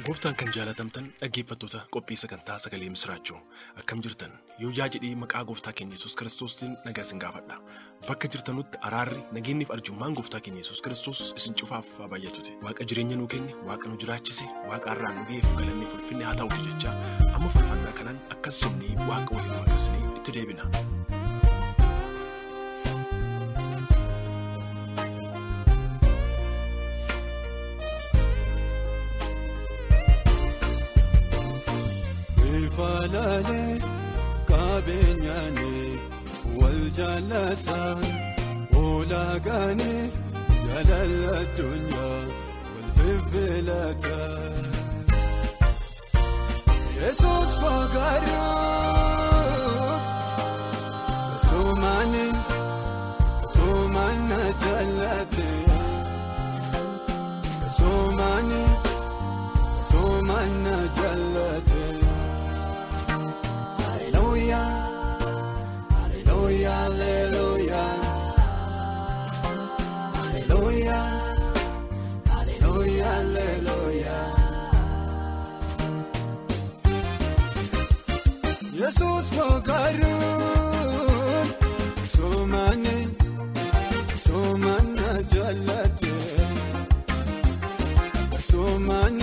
Gooftaan kan jaalatamtan dhaggeeffattoota qophii sagantaa sagalee misiraachuu akkam jirtan yoo yaa jedhee maqaa gooftaa keenya Yesuus Kiristoosiin nagaa isin gaafadha. Bakka jirtanutti araarri nageenyi fi arjummaan gooftaa keenya Yesuus Kiristoos isin cufaaf haa baay'atuuti. Waaqa jireenya nuu kenne, waaqa nu jiraachise, waaqa har'aan nu ga'eef galanni fi ulfinni haa ta'uuti jecha amma faarfannaa kanaan akkas jennee waaqa waliin waaqessinee itti deebina. Falaalee qabeenyaanii wal jaalataan olaagaanii jaalala addunyaa wal fifilataan. Yesuus koo garuu kasumaan na jaallate kasumaan na jaallate. Hallelujah, hallelujah, hallelujah, hallelujah, hallelujah. Yesuus koo garuu kasumaan na jaallate kasumaan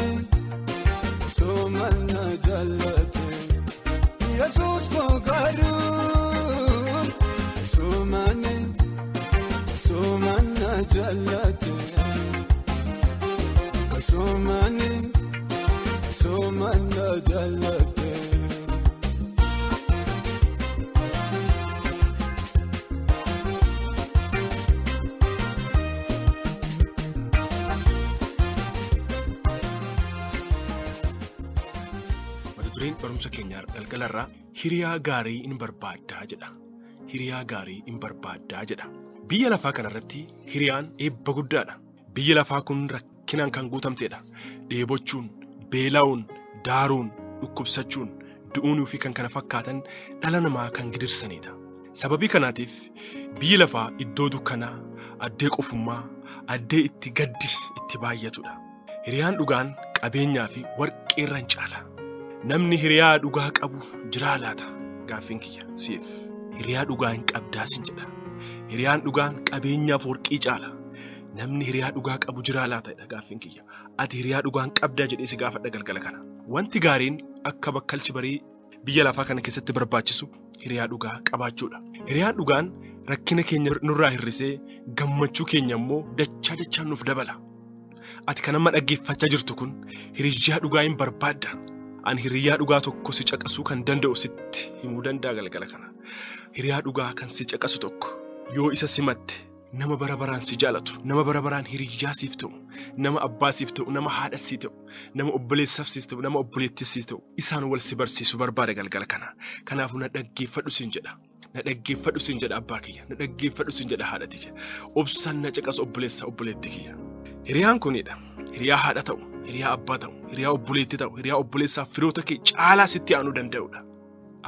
na jaallate. Yesuus koo garuu kasumaan na jaallate kasumaan na jaallate. Mata dureen barumsa keenyaa galgalarraa hiriyaa gaarii in barbaaddaa jedha. Hiriyaa gaarii in barbaaddaa jedha. Biyya lafaa kanarratti hiriyaan eebba guddaadha. Biyyi lafaa kun rakkinaan kan guutamtedha. Dheebochuun, beela'uun, daaruun, dhukkubsachuun, du'uunii fi kan kana fakkaatan dhala namaa kan gidirsanidha. Sababii kanaatiif biyyi lafaa iddoo dukkanaa, addee qofummaa, addee itti gaddi itti baay'atudha. Hiriyaan dhugaan qabeenyaa fi warqee irra hin caala. Namni hiriyaa dhugaa qabu jiraa laata? Gaaffiin kiyya siif. Hiriyaa dhugaa hin qabdaa sin jedha. Hiriyaan dhugaan qabeenyaaf warqii caala. Namni hiriyaa dhugaa qabu jiraa laata jedha gaaffiin kiyya. Ati hiriyaa dhugaa hin qabdaa jedhee si gaafadha galgala kana. Wanti gaariin akka bakkalchi barii biyya lafaa kana keessatti barbaachisu hiriyaa dhugaa qabaachuudha. Hiriyaan dhugaan rakkina keenya nurraa hir'isee gammachuu keenya immoo dachaa dachaan nuuf dabala. Ati kan amma dhaggeeffachaa jirtu kun hiriyaa dhugaa hin barbaadda. Ani hiriyaa dhugaa tokko si caqasuu kan danda'u sitti himuu danda'a galgala kana. Hiriyaa dhugaa kan si caqasu tokko yoo isa simatte nama bara baraan si jaalatu, nama bara baraan hiriyaa siif ta'u, nama abbaa siif ta'u, nama haadha siif ta'u, nama obboleessaaf siif ta'u, nama obboleettii siif ta'u, isaan wal si barsiisu barbaada galgala kana. Kanaafuu na dhaggeeffadhu siin jedha. Na dhaggeeffadhu siin jedha abbaa kiyya. Na dhaggeeffadhu siin jedha haadha tiyya. Obsaan na caqasu obboleessa obboleettii kiyya. Hiriyaan kunidha. Hiriyaa haadha ta'u, hiriyaa abbaa ta'u, hiriyaa obboleettii ta'u, hiriyaa obboleessaaf firoota kee caalaa sitti aanuu danda'udha.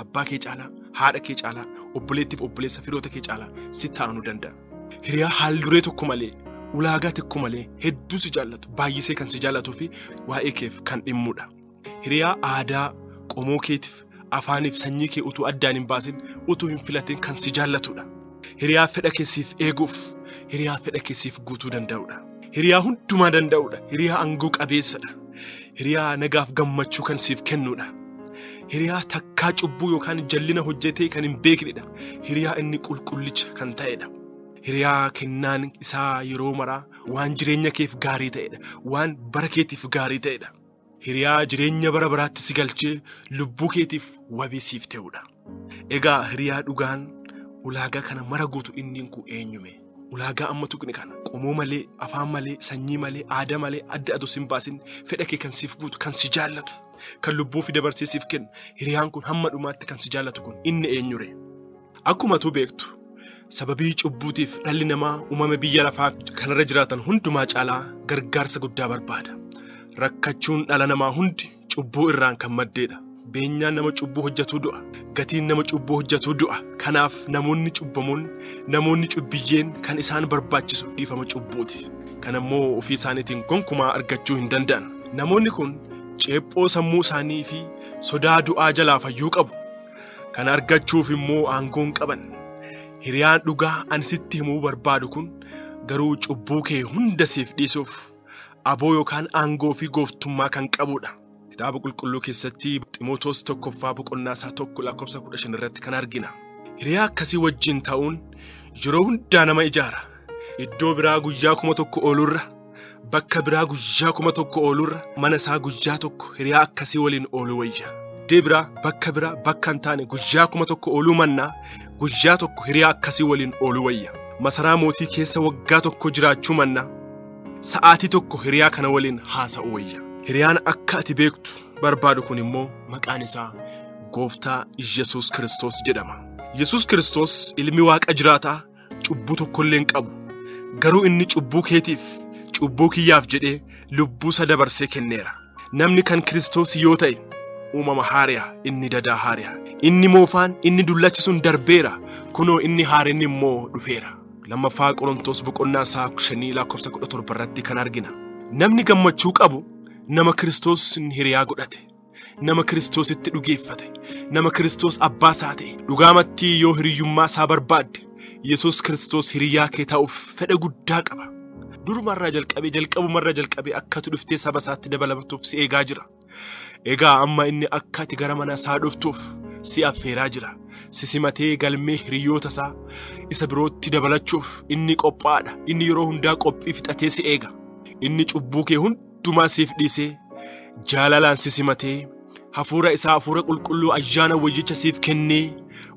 Abbaa kee caalaa, haadha kee caalaa, obboleettiif obboleessa firoota kee caalaa sitti aanuu danda'a. Hiriyaa haal-duree tokko malee, ulaagaa tokko malee hedduu si jaallatu, baay'isee kan si jaallatuu fi waa'ee keef kan dhimmudha. Hiriyaa aadaa, qomoo keetiif, afaaniif sanyii kee utuu addaan hin baasin, utuu hin filatin kan si jaallatudha. Hiriyaa fedha kee siif eeguuf, hiriyaa fedha kee siif guutuu danda'udha. Hiriyaa hundumaa danda'udha. Hiriyaa aangoo qabeessadha. Hiriyaa nagaaf gammachuu kan siif kennudha. Hiriyaa takkaa cubbuu yookaan jallina hojjetee kan hin beeknedha. Hiriyaa inni qulqullicha kan ta'edha. Hiriyaa kennaan isaa yeroo maraa waan jireenya keef gaarii ta'edha. Waan bara keetiif gaarii ta'edha. Hiriyaa jireenya bara baraatti si galchee lubbuu keetiif wabii siif ta'udha. Egaa hiriyaa dhugaan ulaagaa kana mara guutu inni kun eenyume? Ulaagaa amma tuqne kana qomoo malee, afaan malee, sanyii malee, aadaa malee adda aduu sin baasin fedha kee kan siif guutu, kan si jaallatu, kan lubbuu fi dabarsee siif kennu hiriyaan kun hamma dhumaatti kan si jaallatu kun inni eenyure? Akkuma tu beektu sababii cubbuutiif dhalli namaa uumama biyya lafaa kanarra jiraatan hundumaa caalaa gargaarsa guddaa barbaada. Rakkachuun dhala namaa hundi cubbuu irraan kan maddeedha. Beenyaan nama cubbuu hojjetuu du'a. Gatiin nama cubbuu hojjetuu du'a. Kanaaf namoonni cubbamoon, namoonni cubbiyyeen kan isaan barbaachisu dhiifama cubbuuti. Kan ammoo ofii isaaniitiin gonkumaa argachuu hin danda'an. Namoonni kun Ceephoo sammuu isaanii fi sodaa du'aa jalaa fayyuu qabu. Kana argachuuf immoo aangoo hin qaban. Hiriyaan dhugaa ani sitti himuu barbaadu kun garuu cubbuu kee hunda siif dhiisuuf aboo yookaan aangoo fi gooftummaa kan qabudha. Kitaaba qulqulluu keessatti Ximootoos tokkoffaa boqonnaa isaa 1 lakkoofsa 15 irratti kan argina. Hiriyaa akkasii wajjin ta'uun yeroo hundaa nama ijaara. Iddoo biraa guyyaa 1000 oolurra, bakka biraa guyyaa 1000 oolurra, mana isaa guyyaa tokko hiriyaa akkasii waliin ooluu wayya. Iddoo biraa, bakka biraa, bakka hin taane guyyaa 1000 ooluu mannaa guyyaa tokko hiriyaa akkasii waliin ooluu wayya. Masaraa mootii keessa waggaa tokko jiraachuu mannaa sa'aatii tokko hiriyaa kana waliin haasa'uu wayya. Hiriyaan akka ati beektu barbaadu kun immoo maqaan isaa Gooftaa Yesuus Kiristoos jedhama. Yesuus Kiristoos ilmi Waaqa jiraataa cubbuu tokkollee hin qabu. Garuu inni cubbuu keetiif, cubbuu kiyyaaf jedhee lubbuu isa dabarsee kenneera. Namni kan Kiristoos yoo ta'e uumama haari'a, inni dadaa haari'a. Inni moofaan, inni dullachi sun darbeera. Kunoo inni haarinni immoo dhufeera. Lammaffaa Qorontos boqonnaa isaa 5 lakkoofsa 17 irratti kan argina. Namni gammachuu qabu nama Kiristoos hiriyaa godhate, nama Kiristoositti dhugeeffate, nama Kiristoos abbaa isaa ta'e. Dhugaamatti yoo hiriyyummaa isaa barbaadde Yesuus Kiristoos hiriyaa kee ta'uuf fedha guddaa qaba. Durumarraa jalqabee, jalqabumarraa jalqabee akka ati dhuftee saba isaatti dabalamtuuf si eegaa jira. Egaa amma inni akka ati gara mana isaa dhuftuuf si affeeraa jira. Si simatee galmee hiriyoota isaa isa birootti dabalachuuf inni qophaa'aadha. Inni yeroo hundaa qophii fixatee si eega. Inni cubbuu kee hundumaa siif dhiisee jaalalaan si simatee hafuura isaa hafuura qulqulluu ayyaana wayyicha siif kennee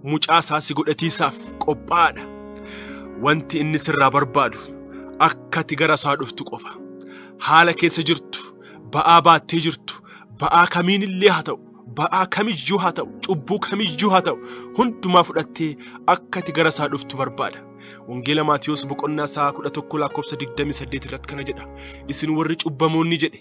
mucaa isaa si godhatiisaaf qophaa'aadha. Wanti inni sirraa barbaadu akka ati gara isaa dhuftu qofa. Haala keessa jirtu, ba'aa baattee jirtu, ba'aa kamiinillee haa ta'u, ba'aa kamiyyuu haa ta'u, cubbuu kamiyyuu haa ta'u, hundumaa fudhattee akka ati gara isaa dhuftu barbaada. Wangeela Maatiyos boqonnaa isaa 11 lakkoofsa 28 irratti kana jedha. Isin warri cubbamoonni jedhe,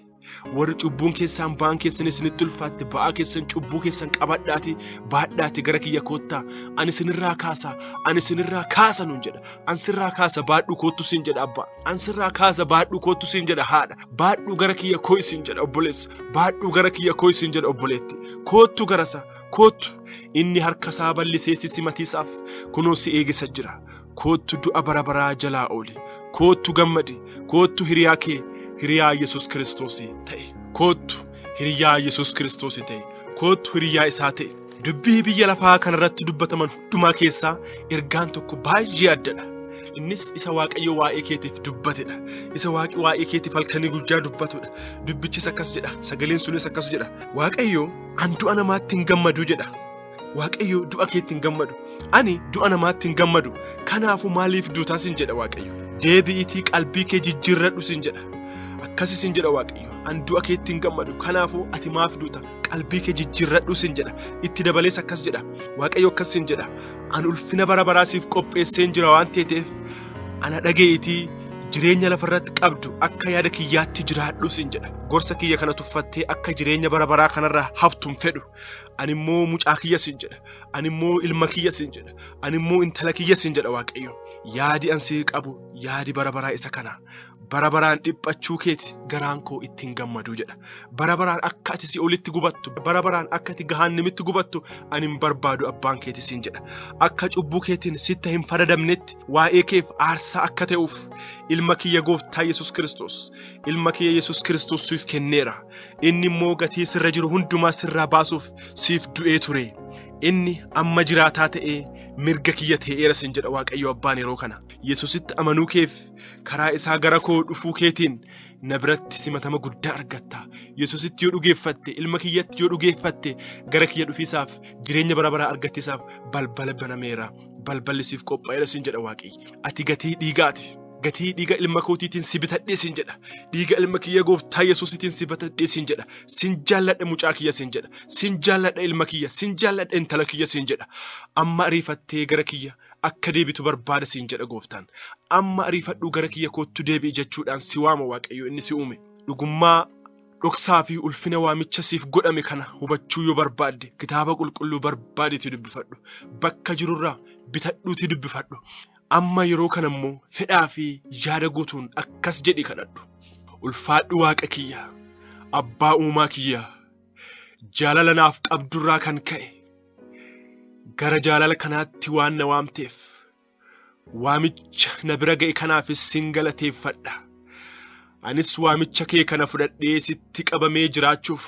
warri cubbuun keessaan ba'aan keessan isinitti ulfaatte, ba'aa keessan cubbuu keessan qabadhaati baadhaati gara kiyya koottaa, ani isinirraa kaasa, ani isinirraa kaasa nuun jedha. Ani sirraa kaasa baadhuu koottu siin jedha abbaa, ani sirraa kaasa baadhuu koottu siin jedha haadha, baadhuu gara kiyya koo isin jedha obboleessa, baadhuu gara kiyya koo isin jedha obboleetti, koottu gara isaa koottu. Inni harka isaa bal'isee si simatiisaaf kunoo si eegisa jira. Koottu du'a bara baraa jalaa ooli, koottu gammadi, koottu hiriyaa kee hiriyaa Yesuus Kiristoos ta'e, koottu hiriyaa Yesuus Kiristoos ta'e, koottu hiriyaa isaa ta'e. Dubbii biyya lafaa kanarratti dubbataman hundumaa keessaa ergaan tokko baay'ee addadha. Innis isa Waaqayyo waa'ee keetiif dubbatedha. Isa Waaqi waa'ee keetiif halkanii guyyaa dubbatudha. Dubbichis akkas jedha, sagaleen sunis akkas jedha. Waaqayyo an du'a namaatti hin gammadu jedha. Waaqayyo du'a keetti hin gammadu. Ani du'a namaatti hin gammadu. Kanaafuu maaliif duutaa sin jedha Waaqayyo. Deebi'iitii qalbii kee jijjiirradhu sin jedha. Akkasi sin jedha Waaqayyo. An du'a keetti hin gammadu. Kanaafuu ati maaf duuta? Qalbii kee jijjiirradhu sin jedha. Itti dabalees akkas jedha. Waaqayyo akkas sin jedha. An ulfina bara baraa siif qopheesseen jira waan ta'eef ana dhaga'iitii jireenya lafarratti qabdu akka yaada kiyyaatti jiraadhu sin jedha. Gorsa kiyya kana tuffattee akka jireenya bara baraa kanarraa haftu hin fedhu. Ani immoo mucaa kiyya sin jedha. Ani immoo ilma kiyya sin jedha. Ani immoo intala kiyya sin jedha Waaqayyo. Yaadi an sii qabu yaadi bara baraa isa kana. Bara baraan dhiphachuu keeti garaan koo ittiin gammaduu jedha. Bara baraan akka ati si'oolitti gubattu, bara baraan akka ati gahaannamitti gubattu ani hin barbaadu abbaan keeti siin jedha. Akka cubbuu keetiin sitta hin faradamnetti waa'ee keef aarsaa akka ta'uuf ilma kiyya gooftaa Yesuus Kiristoos, ilma kiyya Yesuus Kiristoos siif kenneera. Inni immoo gatii sirra jiru hundumaa sirraa baasuuf siif du'ee ture. Inni amma jiraataa ta'ee mirga kiyya ta'eera siin jedha Waaqayyo abbaan yeroo kana. Yesuusitti amanuu keef karaa isaa gara koo dhufuu keetiin na biratti simatama guddaa argatta. Yesuusitti yoo dhugeeffatte, ilma kiyyatti yoo dhugeeffatte, gara kiyya dhufiisaaf jireenya bara baraa argattiisaaf balbala banameera. Balballi siif qophaa'eera siin jedha Waaqayyo. Ati gatii dhiigaati. Gatii dhiiga ilma kootiitiin si bitadhee siin jedha. Dhiiga ilma kiyya gooftaa Yesuusiitiin si bitadhee siin jedha. Sin jaalladha mucaa kiyya siin jedha. Sin jaalladha ilma kiyya. Sin jaalladha intala kiyya siin jedha. Amma ariifattee gara kiyya akka deebitu barbaada siin jedha gooftaan. Amma ariifadhuu gara kiyya koottu deebi'i jechuudhaan si waama Waaqayyo inni si uume. Dhugummaa dhoksaa fi ulfina waamicha siif godhame kana hubachuu yoo barbaadde kitaaba qulqulluu barbaadiitii dubbifadhu. Bakka jirurraa bitadhuutii dubbifadhu. Amma yeroo kana immoo fedhaa fi yaada guutuun akkas jedhi kadhadhu. Ulfaadhu Waaqa kiyya. Abbaa uumaa kiyya, jaalala naaf qabdurraa kan ka'e gara jaalala kanaatti waan na waamteef, waamicha na bira ga'e kanaafis sin galateeffadha. Anis waamicha kee kana fudhadhee sitti qabamee jiraachuuf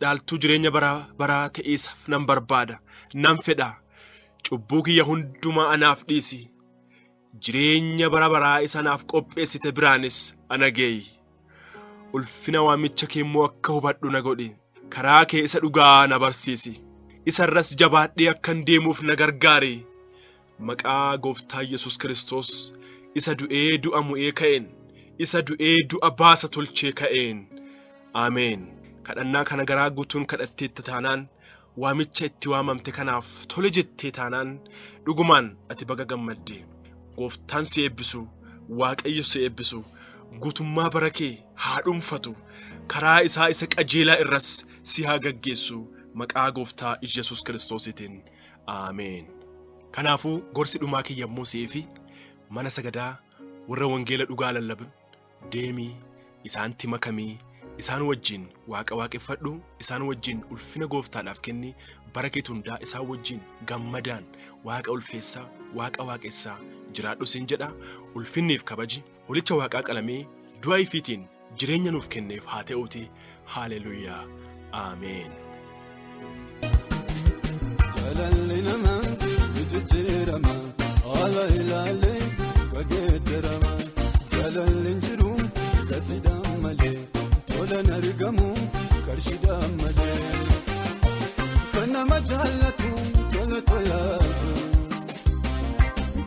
dhaaltuu jireenya bara baraa ta'eessaaf nan barbaada, nan fedha. Cubbuu kiyya hundumaa anaaf dhiisi. Jireenya bara baraa isa naaf qopheessite biraanis ana geeyi. Ulfina waamicha kee immoo akka hubadhu na godhi. Karaa kee isa dhugaa na barsiisi. Isa irras jabaadhee akkan deemuuf na gargaari. Maqaa Gooftaa Yesuus Kiristoos isa du'ee du'a mu'ee ka'een, isa du'ee du'a baasa tolchee ka'een. Ameen. Kadhannaa kana garaa guutuun kadhatteetta taanaan, waamicha itti waamamte kanaaf tole jettee taanaan, dhugumaan ati baga gammadde. Gooftaan si eebbisu, Waaqayyo si eebbisu, guutummaa bara kee haa dhuunfatu, karaa isaa isa qajeelaa irras si haa gaggeessu, maqaa Gooftaa Yesuus Kiristoosiitiin. Ameen. Kanaafuu gorsi dhumaa kiyya immoo si'ii fi mana sagadaa warra wangeela dhugaa lallaban deemii isaanitti makamii isaan wajjin waaqa waaqeffadhu, isaan wajjin ulfina gooftaadhaaf kenni, bara keetu hundaa isaan wajjin gammadaan waaqa ulfeessaa, waaqa waaqessaa jiraadhu siin jedha. Ulfinniif kabaji holicha waaqaa qalamee du'a ifiitiin jireenya nuuf kenneef haa ta'uuti. Haaleluyyaa. Ameen. Jaalalli namaa ni jijjiirama, haala ilaalee gageeddarama. Jaalalli hin jiru gatiidhaan malee, tolaan argamu qarshiidhaan malee. Kan nama jaallatu tola tolaatu.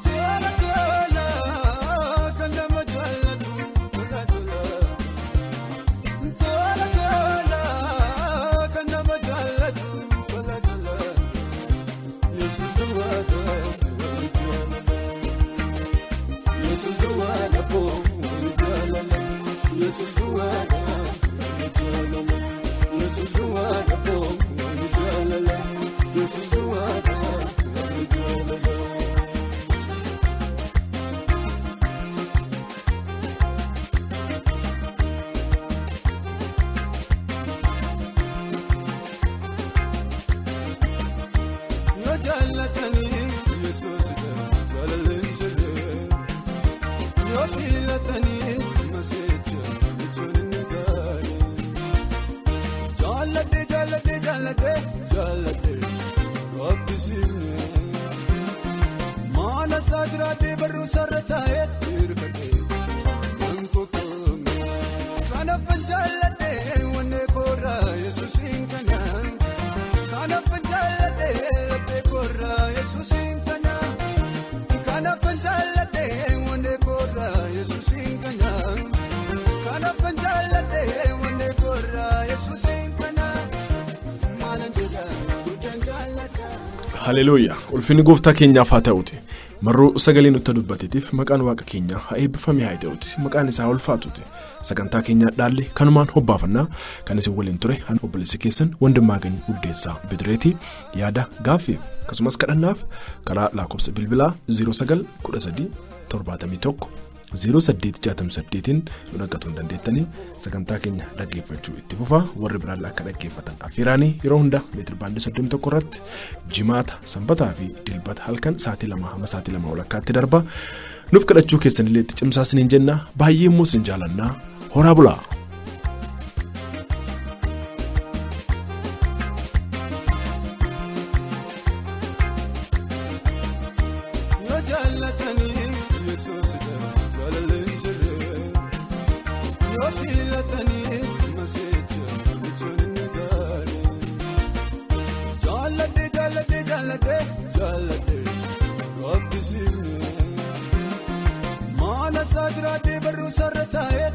Tola tola kan nama jaallatu tola tola. Tola tola kan nama jaallatu tola tola. Yesuus duwwaadha wali jaalala. Yesuus duwwaadha koo wali jaalala. Yesuus duwwaadha wali jaalala. Yesuus duwwaadha koo wali jaalala. Yesuus duwwaadha wali jaalala. Yoo jaallatanii Yesuusidha jaalalli hin jirre. Yoo filatanii masiicha jechuun inni gaarii. Jaalladhe jaalladhe jaalladhe jaalladhe gabbisiifne. Maana isaa jiraatee barruu sarara taa'ee hirkadhe nan kokkoomne. Kanaafan jaalladhe wanne koorraa Yesuusiin kana. Kanaafan jaalladhe laphee koorraa Yesuusiin kana. Kanaafan jaalladhe wanne koorraa Yesuusiin kana. Kanaafan jaalladhe wanne koorraa Yesuusiin kana. Maalan jedha guddaan jaalladha. Haleluuyaa. Ulfinni gooftaa keenyaaf haa ta'uti. Marroo sagalee nutti dubbateetiif maqaan waaqa keenyaa haa eebbifame haa ta'uti. Maqaan isaa ulfaatuti. Sagantaa keenya dhaalle kanumaan hobbaafannaa kan isin waliin ture han obboleessi keessan Wandimmaagany Uddeessaa Bidireeti. Yaada gaaffii akkasumas kadhannaaf karaa lakkoofsa bilbilaa 09 13 71 0868 nu dhaqqatuu hin dandeettanii sagantaa keenya dhaggeeffachuu itti fufaa. Warri biraan akka dhaggeeffatan affeeraanii yeroo hunda meetir baandii 31 irratti jimaata, sanbataa fi dilbata halkan sa'aatii 2 hamma sa'aatii 2 walakkaatti darba. Nuuf kadhachuu keessanillee itti cimsaa isiniin jenna. Baay'ee immoo isin jaalannaa. Horaa bulaa. Yoo jaallatanii Yesuusidha jaalalli hin jirre. Yoo filatanii masiicha jechuun inni gaarii. Jaalladhe jaalladhe jaalladhe jaalladhe gabbisiifne. Maana isaa jiraatee barruu sarara taa'ee.